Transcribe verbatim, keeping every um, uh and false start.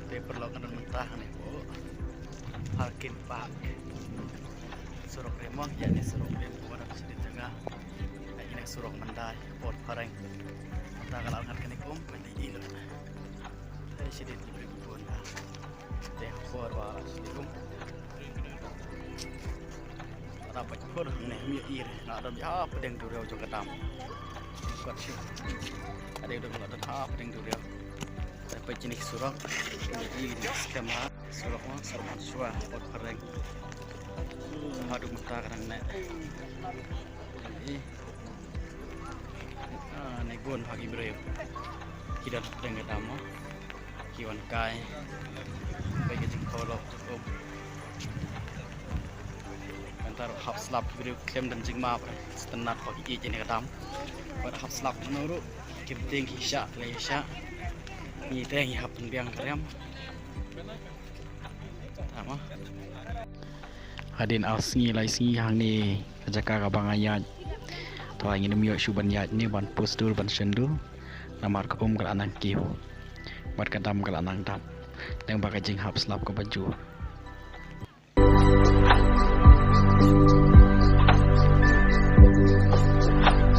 Te paralok, nga don mynta hangne hapoh Harkin Park. Surok Remong, ïa ne surok Remong, wan shadien jaka. Ïa ne surok Mandai, Port Phareng. Mynta ka la ngat kane kum, mynta i lut. Te shadien ki briew ki bun. Te por wa shadien kum. Ada peit por ne, mi ir, nga dang ïa pdeng duriaw jong ka dam. Kot shi. Ada udah nga dang ha pdeng duriaw. Ada peit jingïaid surok. Ini di skema surok ma, surok Mansua, Port Phareng. Haduh mynta ka dang ne. Ini. Ah, ne bun ha ki briew. Ki don hapdeng ka dam mo. Ki wan kai. Peit ka jingkhaw lok jong u. Mynta ruh hap slap ki briew khlem don jingmap. Sngewtynnat ba ki ïeit ïa ne ka dam. Bad hap slap no ruh. Kim tieng ki shah, lei shah. Ngi te ngi hap pynbiang trem. Tama. Hadien ar sngi lai sngi hangne ka jaka kaba nga ïaid. To ngin ym ïoh shuh ban ïaid ne ban post dur ban shon dur. Namar ka um ka la nang kiew. Bad ka dam ka la nang dap. Tang ba ka jinghap slap kaba jur.